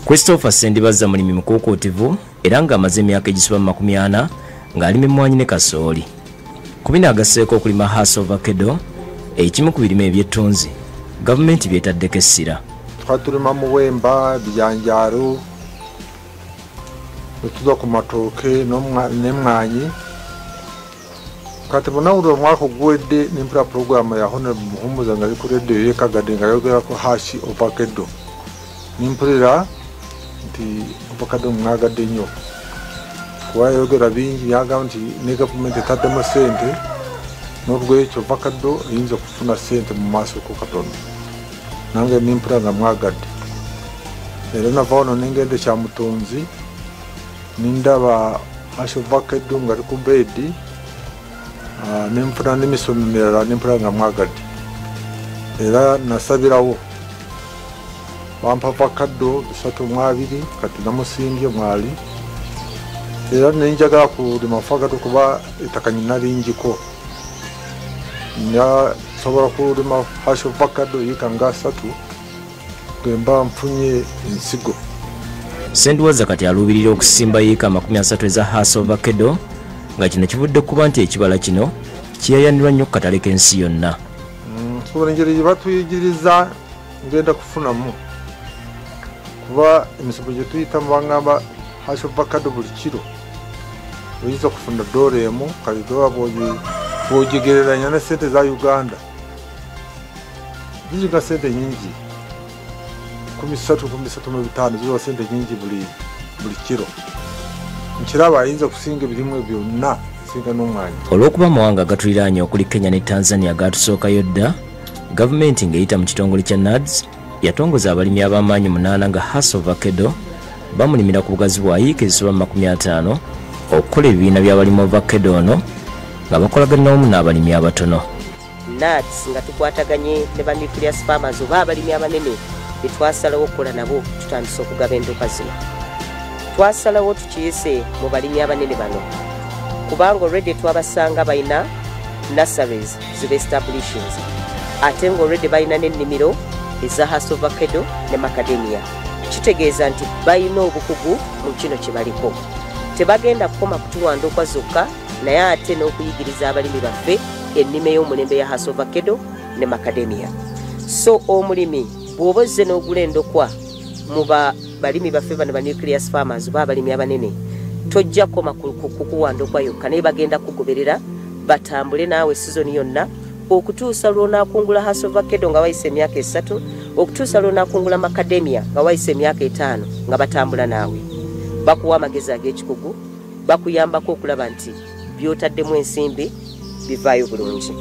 Christopher Ssendibaza mulimi mukuukuutivu era ng'amaze emyaka egisoba mu 40 ng'alima emmwanyi ne kasooli. Ku bino agasseeko okulima Hass avocado, ekimu ku birime eby'ettunzi gavumenti byetaddeko essira. Twatulima muwemba, bijanjaalo, netuza ku matooke n'emmwanyi. Kati bunawulira omwaka oguwedde nempula puroguramu ya Honorable Muhumuza nga ali ku rediyo y'e Kagadi nga ayogerako Hass avocado. Nimpulira nti avocado mwagadde nnyo kuba yayogera bingi, yagamba nti ne gavumenti etaddemu ssente n'olwekyo avocado eyinza okufuna ssente mu maaso ko katono. Nange nimpulira nga mwagadde. Era nava wano nengenda Kyamutonzi nindaba Hass avocado nga ali ku beedi, nenfuna n'emisomo emirala nempulira nga mwagadde. Era nasabirawo bampa avocado 320 kati namusimbye mwali. Era nenjagala kulima avocado kuba ettaka nyina lingiko. Nsobola kulima Hass avocado yiika nga 3 bwe mba nfunye ensigo. Ssendibaza kati aluubirira okusimba yiika 30 eza Hass avocado nga kino kivudde kuba nti ekibala kino kiyayanirwa nnyo ku katale k'ensi yonna. Nsobola engeri gye batuyigiriza ngenda kufunamu kuba emisomo gye tuyitamu bangamba Hass avocado buli kiro oyinza okufuna $1, kale dola bw'ogigereranya ne ssente za Uganda ziringa ssente nnyingi, 13, 35 ziba ssente nnyingi buli kiro. Nkiraba ayinza okusinga ebirimu byonna singa n'omwanya. Olw'okuba amawanga agatuliraanye okuli Kenya ne Tanzania gaatusookayo dda, gavumenti ng'eyita mu kitongole kya NAADS yatongoza abalimi ab'amaanyi 8 nga Hass avocado bamulimira ku bugazi bwa yiika ezisoba mu 50 okukola ebibiina by'abalimi avocado ono nga bakolagana wamu n'abalimi abatono. NAADS nga tukwataganye ne ba nucleus farmers oba abalimi abanene be twasalawo okukola nabo, tutandise okugaba endokwa zino. Twasalawo tukiyise mu balimi abanene bano kubanga already twabasanga balina nurseries ziba establishinze, ate nga already balina n'ennimiro eza Hass avocado ne macadamia. Kitegeeza nti balina obukugu mu kino kye baliko. Tebagenda kukoma kutuwa ndokwa zokka, naye ate n'okuyigiriza abalimi baffe ennima ey'omulembe ya Hass avocado ne macadamia. So omulimi bw'oba ozze n'ogula endokwa mu balimi baffe bano ba nucleus farmers oba abalimi abanene, tojja kukoma kukuwa ndokwa yokka, naye bagenda kugoberera batambule naawe sizoni yonna okutuusa lw'onaakungula Hass avocado nga wayise emyaka 3, okutuusa lw'onaakungula macadamia nga wayise emyaka 5, nga batambula naawe. Bakuwa amagezi ag'ekikugu, bakuyambako okulaba nti by'otaddemu ensimbi bivaayo bulungi.